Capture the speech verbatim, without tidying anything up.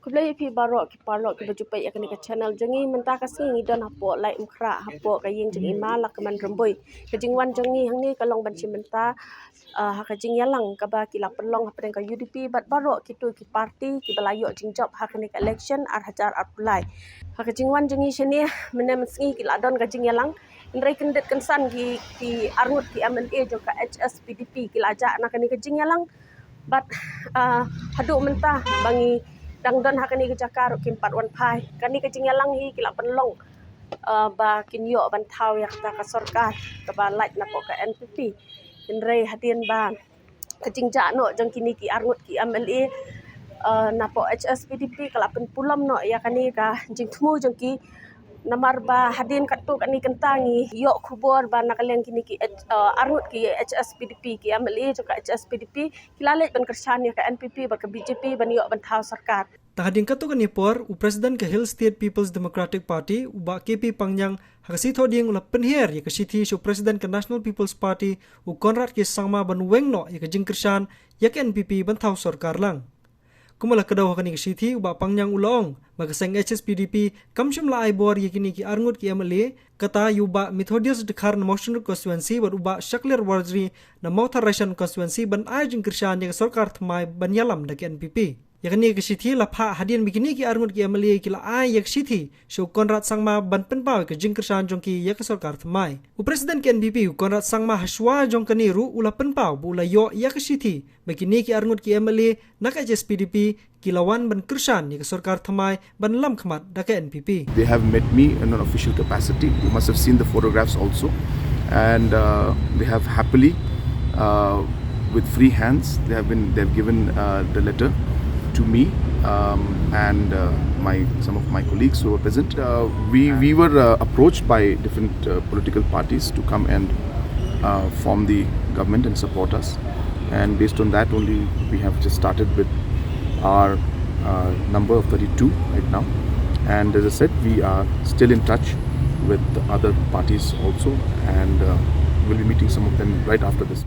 Khublei ïa phi baroh ki paralok kiba ju peit ïa kane ka channel jong ngi. Mynta ka sngi ngi don hapoh Laitumkhrah, hapoh ka ïing jong i Ma Lahkmen Rymbui. Ka jingwan jong ngi hangne ka long ban shim bynta, ah, ha ka jingïalang kaba ki la pynlong hapdeng ka U D P bad baroh kito ki parti kiba la ïoh jingjop ha kane ka election ar hajar arphew lai. Ha ka jingwan jong ngi shane, mynne mynsngi ki la don ka jingïalang. Hynrei kyndit kynsan ki, ki arngut ki M L A jong ka H S P D P ki la jah na kane ka jingïalang. Bad, ah, haduh mynta ba ngi dang don ha kane ka jaka ruh kim pat wan phai. Kane ka jingïalang hi ki la pynlong, ah, ba kin ïoh ban thaw ïa kata ka sorkar kaba lait napoh ka N P P. Hynrei hadien ba ka jingjah noh jong kine ki arngut ki M L A, ah, napoh H S P D P ka la pynpulom noh ïa kane ka jingthmu jong ki. Namar ba hadien katto katne kynta ngi ïoh khubor ba na ka liang kine ki H-, ah, arngut ki H S P D P, ki M L A jong ka H S P D P ki la leit ban kyrshan ïa ka N P P bad ka B J P ban ïoh ban thaw sorkar. Tang hadien katto katne por, u President ka Hill State People's Democratic Party, u Bah K P Pangñiang, ha ka Sngi Thohdieng u la pynher ïa ka shithi sha u President ka National People's Party, u Conrad K Sangma, ban weng noh ïa ka jingkyrshan ïa ka N P P ban thaw sorkar lang. Kumba la kdew ha kane ka shithi, u Bah Pangñiang u la ong ba ka seng H S P D P kam shym la ai bor ïa kine ki arngut ki M L A, kata ïa u Bah Methodius Dkhar na Mawshynrut constituency bad u Bah Shakliar Warjri na Mawthadraishan constituency ban ai jingkyrshan ïa ka sorkar thymmai ban ïalam da ka N P P. Ïa kane ka shithi la phah hadien ba kine ki arngut ki M L A ki la ai ïa ka shithi sha u Conrad Sangma ban pynpaw ïa ka jingkyrshan jong ki ïa ka sorkar thymmai. U President ka N P P, u Conrad Sangma, ha shuwa jong kane ruh u la pynpaw ba u la ïoh ïa ka shithi ba kine ki arngut ki M L A na ka H S P D P ki la wan ban kyrshan ïa ka sorkar thymmai ban lam khmat da ka N P P. They have met me in an official capacity. You must have seen the photographs also. And, uh, they have happily, uh, with free hands, they have been, they have given, uh, the letter to me, um, and, uh, my, some of my colleagues who were present. Uh, we, we were, uh, approached by different, uh, political parties to come and, uh, form the government and support us. And based on that only, we have just started with our, uh, number of thirty-two right now. And as I said, we are still in touch with the other parties also, and, uh, we'll be meeting some of them right after this.